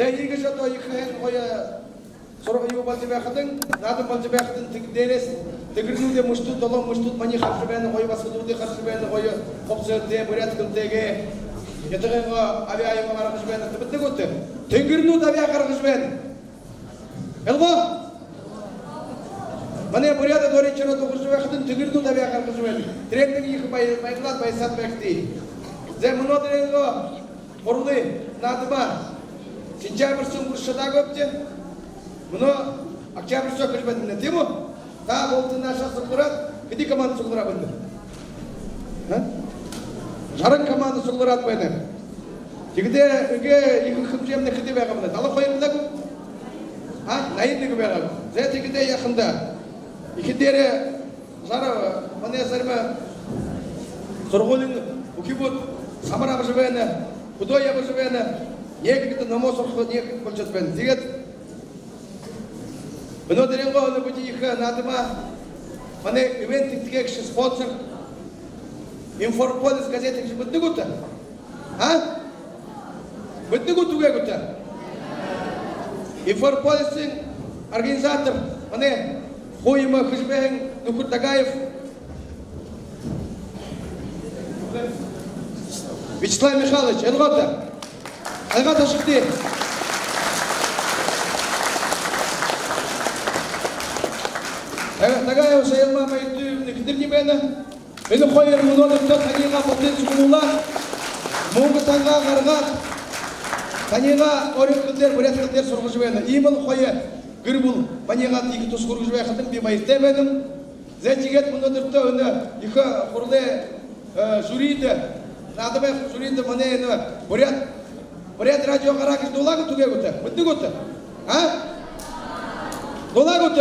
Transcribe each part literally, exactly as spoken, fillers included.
Тээ, иигэжэ одоо ехэ һайн гоё сураг юу болжо байхадань, наадан болжо байхадань, тиигээд дээрэһээ тигэрнүүдэй мүшэд, долоон мүшэд маниие хаража байна, гоё басагадуудые хаража байна, гоё хубсаһатай, буряад хэлэтэйгээ. Нютагайнгаа абяа юумэ гаргажа байна. Мэдэнэ гүт? Тигэрнүүд абяа гаргажа байна. Ойлгоо? Манай буряадууд оройн шороо дуугаржа байхадань, тигэрнүүд абяа гаргажа байна. Тэрээндэ ехэ бай-, баярлаад, баясаад байгты. Зай, мүнөөдэрэйнгөө гурбан наадамаа сентябрь соо үнгэргэжэ шадаагүйбди. Мүнөө октябрь соо хэжэ байна, тиимэ гү? Та булта наашаа суглараад, хэды команда суглараа байна? А? Жаран команда суглараад байна. Тиигэдэ эгээ ехэ хэмжээмнай хэды байгааб? Далан хоёр лэ гү? А? Наян нэгэ байгааб. Зай, тиигэдэ яаха юм даа. Ехэ дээрэ жара, манай зарима һургуулиин үхибүүд хамар абажа байна, хүдөө ябажа байна, нэгэниинь номоо һураха, нэгэниинь болжод байна. Тиигээд мүнөөдэрэйнгөө энэ бидэ ехэ наадамаа манай ивент тээгшэ, спонсор «Информполис» газетэ гэжэ мэдэнэ гүт? А? Мэдэнэ гүт, үгы гүт? «Информполис»-эй организатор манай хуу юумэ хэжэ байһан нүхэр Дагаев Вячеслав Михайлович, ойлгоо даа. Альга ташагты. Дагаев Саялма Баяртуевна, хэдэрни байна. Энэ хоёр мүнөөдэртөө таниие бултыень суглуулаад, мүнгэ тангаа гаргаад, таниие ород хэлээр, буряад хэлээр һургажа байна. Иимэл хоёр гэр бүлэ маниие ехэ туһа хүргэжэ байхадань, би баяртай байнам. Зай, тиигээд мүнөөдэртөө энэ ехэ һургуулиин, э, жюридэ, наадамай жюридэ манай энэ буряад, буряад радио гараа гэжэ дуулаа гүт, үгы гүт? Мэдэнэ гүт? А? Дуулаа гүт?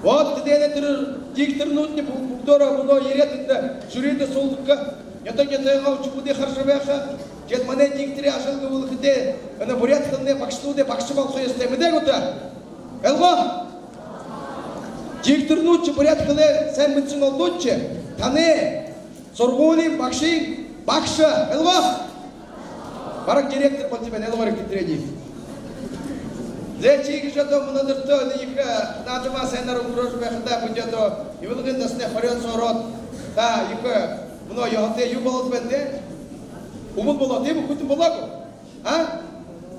Вот, тэдэнэй тэрэ дикторнуудынь бү-, бүгэдөөрөө мүнөө ерээд, эндэ жюридэ сугларха, нютаг нютагайнгаа үхибүүдые хаража байха. Тиигээд манай дикторай ажал гэбэл хэды, энэ буряад хэлэнэй багшануудай багша болохо ёһотой, мэдээ гүт? Ойлгоо? Дикторнуудшье, буряад хэлэ һайн мэдэһэн олдоошье, танай һургуулиин багшын багша, ойлгоо? Бараг директор болжо байна, ойлгоорогты тэрэниие. Зай, тиигэжэ одоо мүнөөдэртөө энэ ехэ, э, наадамаа һайнаар үнгэргэжэ байхадаа, бидэ одоо Ивалгын дасанай хорёо соо ороод, та ехэ, э, мүнөө ёһотой юу болоод байна, тээ? Үбэл болоо, тиимэ, хүйтэн болоо гү? А?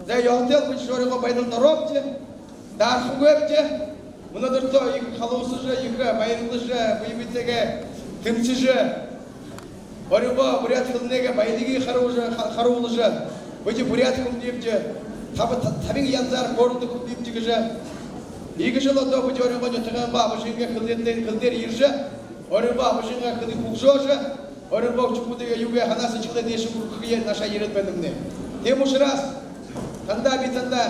Зай, ёһотойл, бидэ шорыгоо баярлан орообди. Даарахагүйбди. Мүнөөдэртөө ехэ халуусажа, ехэ баярлажа, бэе бэетэйгээ тэмсэжэ, өөрынгөө буряад хэлэнэйгээ баялигые харуулжа, ха-, харуулжа, бидэ буряад хүнүүдибди, таба-, та-, табин янзаар хөөрэлдэхэ хүнүүдибди гэжэ. Иигэжэл одоо бидэ өөрынгөө нютагайнгаа абашагай хэлэн дээрэ, хэлэн дээрэ ерэжэ, өөрынгөө абашагай хэлые хүгжөөжэ, өөрынгөө үхибүүдые юугээ һанаа сэдьхэлээ дээшээ үргэхэ, наашаа ерээд байнамнай. Тиимэ ушарһаа танда би, танда,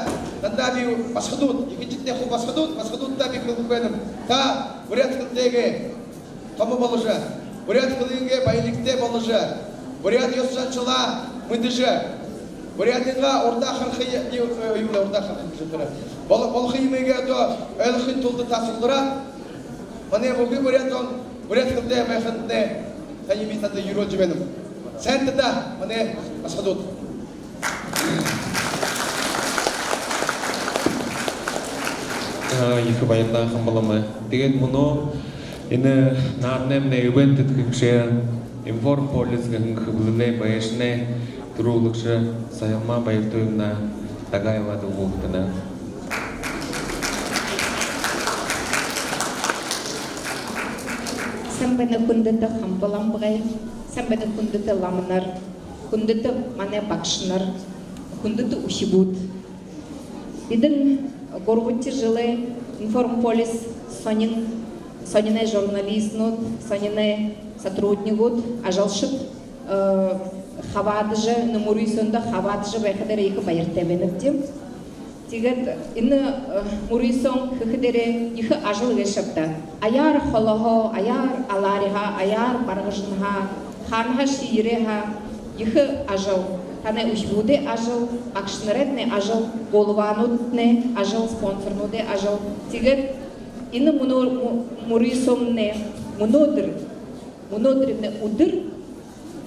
танда би, басагадууд, ехэнхидээ хуу басагадууд, басагадуудта би хэлэхэ байнам. Та буряад хэлэтэйгээ томо боложо, буряад хэлэйнгээ баялигтай боложо, буряад ёһо заншалаа мэдэжэ, буряадайнгаа урдаа хараха, ю-, ю-, юугээ урдаа хараха гэжэ тэрэ. Бол-, болохо юумыгээ одоо ойлгохын тула та суглараад, манай бүхы буряад зон буряад хэлэтэй байхадань, таниие би танда юрөөлжэ байнам. Һайн даа, манай басагадууд. А, ехэ баяртай, Хамба лама. Тиигээд мүнөө энэ нааданаймнай ивент тээгшэ, «Информполис» гэһэн хэблэлэй байшангай түрүүлэгшэ Саялма Баяртуевна Дагаевада үгэ үгтэнэ. Һайн байна, хүндэтэ Хамба лама абгай, һайн байна, хүндэтэ ламанар, хүндэтэ манай багшанар, хүндэтэ үхибүүд. Бидэ гурбадахи жэлээ «Информполис» һонин, һонинай журналистнууд, һонинай сотруднигууд, ажалшад, э, хабаадажа, энэ мүрысөөндэ хабаадажа байхадаа ехэ баяртай байнабди. Тиигээд энэ, э, мүрысөөн хэхэдээ ехэ ажал гээшэ ааб даа. Аяар холоһоо, аяар алаариһаа, аяар баргажанһаа, хаанаһаашье ерээ һаа, ехэ ажал. Танай үхибүүдэй ажал, багшанарайнгаа ажал, гулваанууднай ажал, спонсорнуудай ажал. Тиигээд энэ мүнөө-, мү-, мүрысөөмнай, мүнөөдэр, мүнөөдэрэймнай үдэр,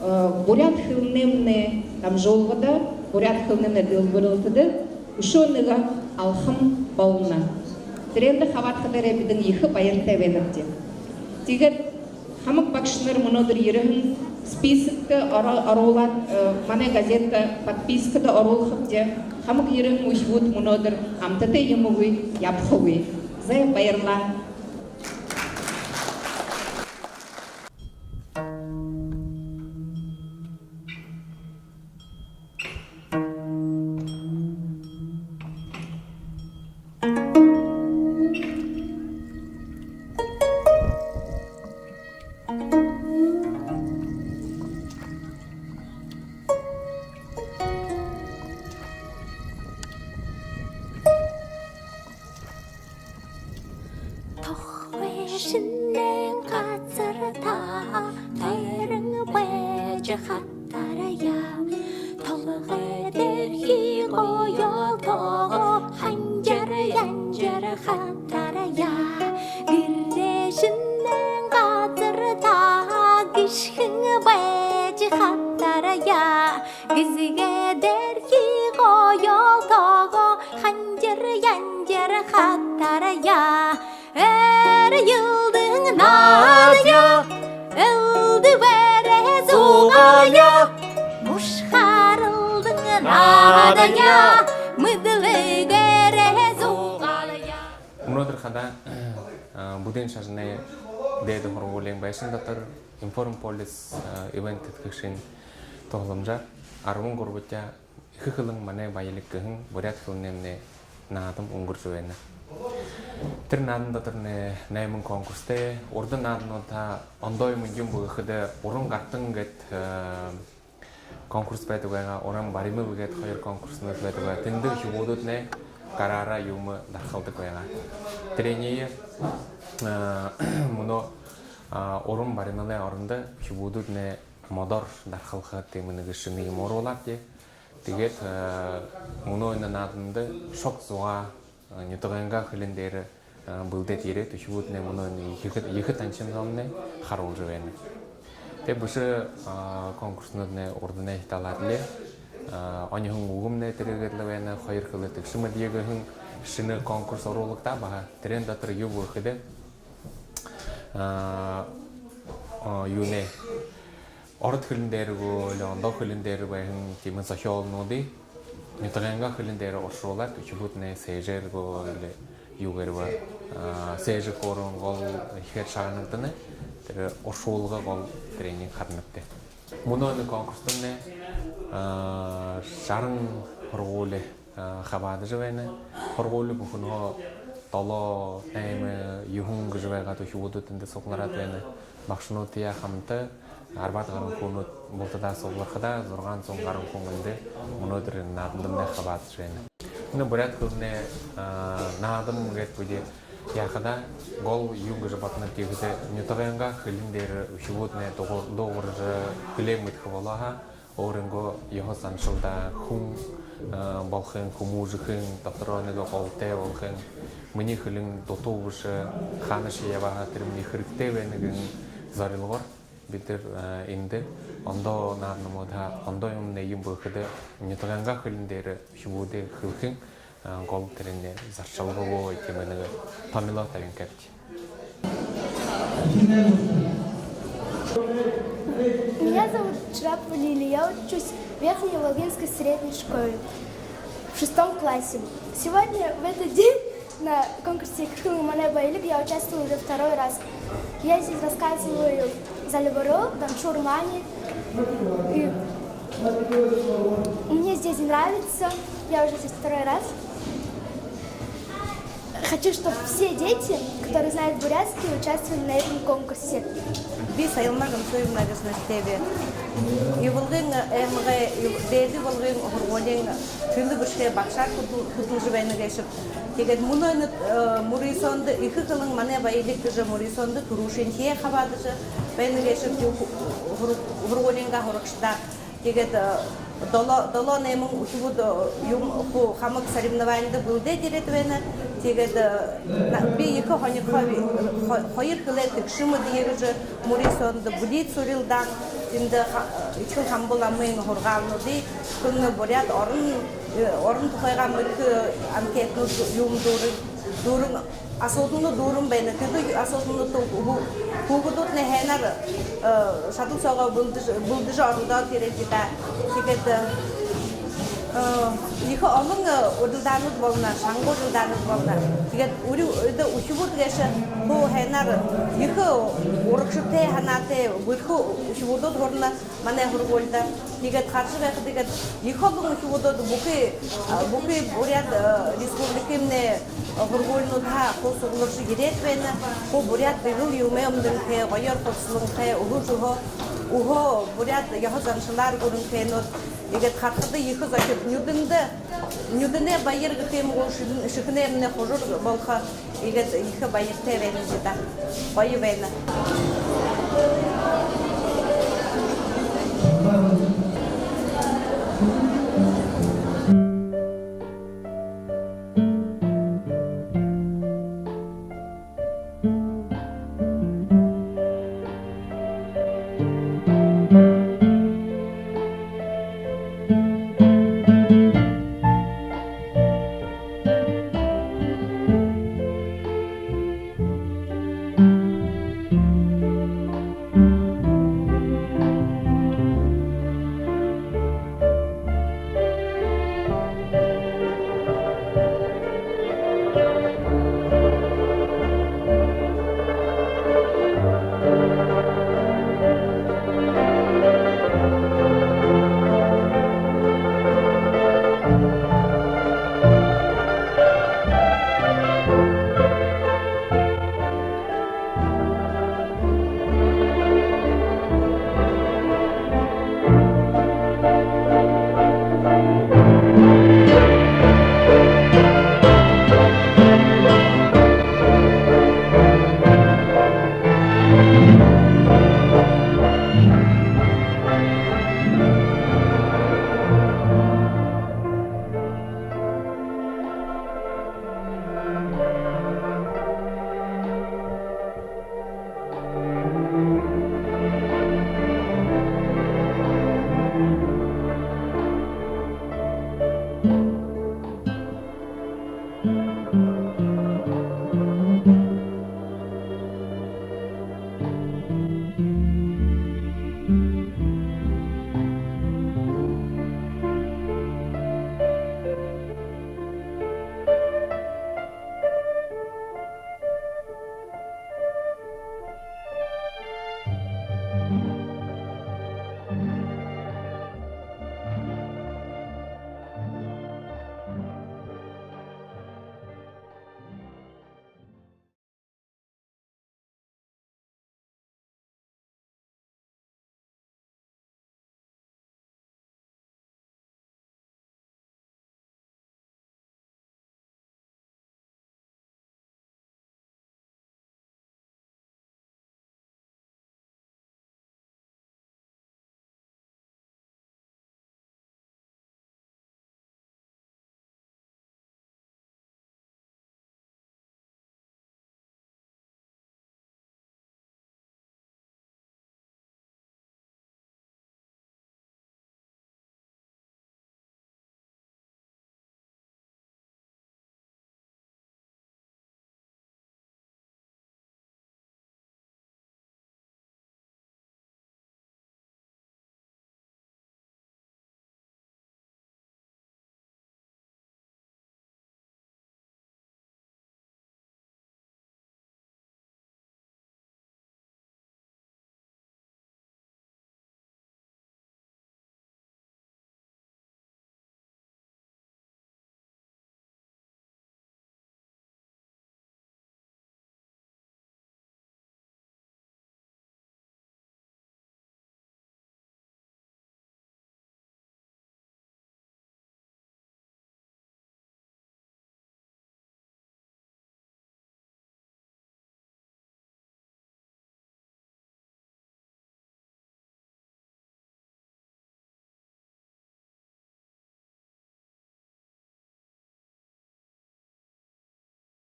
э, буряад хэлэнэймнай дамжуулгада, Буряад хэлэнэй дэлбэрэлтэдэ үшөө нэгэ алхам болоно. Тэрээндэ хабаадахадаа бидэ ехэ баяртай байнабди. Тиигээд хамаг багшанар мүнөөдэр ерэһэн списокто оро-, оруулаад, э, манай газетэ подпискада оруулхабди. Хамаг ерэһэн үхибүүд мүнөөдэр амтатай юумэгүй ябахагүй. Зай, баярлаа. Тохой шэнээн газар таа тойрон байжа хатарая. Толгой дээрхи гоёолтоогоо ханжар янжар хатарая. Гэрэй шэнээн газар таа гишхэн байжа хатарая. Гэзэгэ дээрхи гоёолтоогоо ханжар янжар хатарая. Эрьелдэн наадая, элдэбээрээ зугаая, бушхаралдан наадая, мэдэлгээрээ зугаая. Мүнөөдэр хадаа, а, Буддын шажанай дээдэ һургуулиин байшан дотор Информполис, а, ивент тэдхэгшын туһаламжаар арбан гурбадахи «Эхэ хэлэн — манай баялиг» гэһэн буряад хэлэнэймнай наадам үнгэржэ байна. Тэрэ наадан дотор най-, найман конкурстой. Урда наадануудта ондоо юумэн гэхэдэ «Уран гартан» гээд, э, конкурс байдаг байгаа, «Уран баримал» гээд хоёр конкурснууд байдаг байгаа. Тэндэ үхибүүднай гараараа юумэ дархалдаг байгаа. Тэрэниие, э, мүнөө, а, «Уран барималай» орондо үхибүүднай модоор дархалха тиимэ нэгэ шэнэ юумэ оруулаабди. Тиигээд, э, мүнөө энэ нааданда шог зугаа, э, нютагайнгаа хэлэн дээрэ, э, бэлдээд ерээд, үхибүүднай мүнөө энэ ехэ, ехэ таншанарнай харуулжа байна. Тиигээд бэшэ, э, конкурснууднай урданай хиталаад лэ, э, «Оньһон үгэмнай» тэрэ гээд лэ байна, «Хоёр хэлэ тэгшэ мэдэе» гэһэн шэнэ конкурс оруулагдаа баһа. Тэрээн дотор юу бэ гэхэдэ, э, э, юунэй, ород хэлэн дээрэ гү, али ондоо хэлэн дээрэ байһан тиимэ зохёолнуудые нютагайнгаа хэлэн дээрэ оршуулаад, үхибүүднай сээжээр гү, али юугээр бэ, а, сээжэ хөөрөөн гол ехээр шагнагдана. Тэрэ оршуулга гол тэрэниие харанабди. Мүнөө энэ конкурстамнай, а, жаран һургуули, а, хабаадажа байна. Һургуули бүхэнһөө долоо, найма, юһэн гэжэ байгаад, үхибүүднай тэндэ суглараад байна. Багшанартаяа хамта арбаад гаран хүнүүд бултадаа суглархадаа, зургаан зуун гаран хүн эндэ мүнөөдэр наадандамнай хабаадажа байна. Энэ буряад хэлэнэй, а, наадам гээд бидэ яахадаа гол юун гэжэ бодонобди гэхэдэ, нютагайнгаа хэлэн дээрэ үхибүүднай дуугар-, дуугаржа, хэлэеэ мэдэхэ болоо һаа, өөрынгөө ёһо заншалдаа, хүн, а, болохын, хүмүүжэхын, дотороо нэгэ голтой болохын, минии хэлэн дутуу бэшэ, хаанашье ябаа һаа, тэрэмни хэрэгтэй байна гэһэн зорилгоор бидэ, а, эндэ ондоо наадануудһаа ондоо юумэн юун бэ гэхэдэ, нютагайнгаа хэлэн дээрэ үхибүүдээ хэлэхын, а, гол тэрэнэй заршалга гү, тиимэ нэгэ томилоо табинхабди. Меня зовут Чурапова Лилия, я учусь в Верхней Волгинской средней школе в шестом классе. Сегодня, в этот день, на конкурсе «Эхэ хэлэн — манай баялиг» я участвую уже второй раз. Я здесь рассказываю залибору, дамшу урмани. И мне здесь нравится, я уже здесь второй раз. Хочу, чтоб все дети, которые знают бурятский, участвовали на этом конкурсе. Би Саялма Жамсуевна гэжэ нэрэтэйб. Ивалгын аймагай, Ив-, Дээдэ Ивалгын һургуулиин хэлэ бэшэхэй багшаар хүдэл-, хүдэлжэ байна гээшэб. Тиигээд мүнөө энэ, э, мүрысөөндэ «Эхэ хэлэн — манай баялиг» гэжэ мүрысөөндэ түрүүшынхиеэ хабаадажа байна гээшэб, һур-, һургуулиингаа һурагшадаар. Тиигээд, э, долоо, долоо-найман үхибүүд, э, юм, ху-, хамаг соревнованида бэлдээд ерээд байна. Тиигээд, э, на-, би ехэ һонирхооб, хо-, «Хоёр хэлэ тэгшэ мэдэе» гэжэ мүрысөөндэ блиц урилдаан, Тэндэ ха-, Этигэл Хамба ламын һургаалнуудые, хүн буряад орон, э, орон тухайгаа мэдэхэ анкетнууд юумэ дүүрэн, дүүрэн, асуудалнууд дүүрэн байна. Тэдэ асуудалнуудта хүүгэдүүднай һайнаар, э, шадал соогоо бэлдэжэ, бэлдэжэ оролдоод ерээбди даа. Тиигээд, э, ехэ олон, э, урилдаанууд болоно, шанга урилдаанууд болоно. Тиигээд үри үедэ үхибүүд гээшэ хуу һайнаар ехэ урагшатай һанаатай, бэрхэ үхибүүд һурана манай һургуулида. Тиигээд хаража байхада, тиигээд ехэ олон үхибүүд бүхы, а, бүхы Буряад, э, республикын, э, һургуулинуудһаа хуу сугларжа ерээд байна. Хуу буряад дээгүүр юумэ үмдэнхэй, гоёор хубсаланхай, үһөө зүһөө, үһөө буряад ёһо заншалаар гүрэнхэйнүүд. Тиигээд харахада ехэ зохид, нюдэндэ, нюдэнэй баяр гэхэ юм гү, шэ-, шэхэнэймнай хужар болохо. Тиигээд ехэ баяртай байнабди даа. Гоё байна.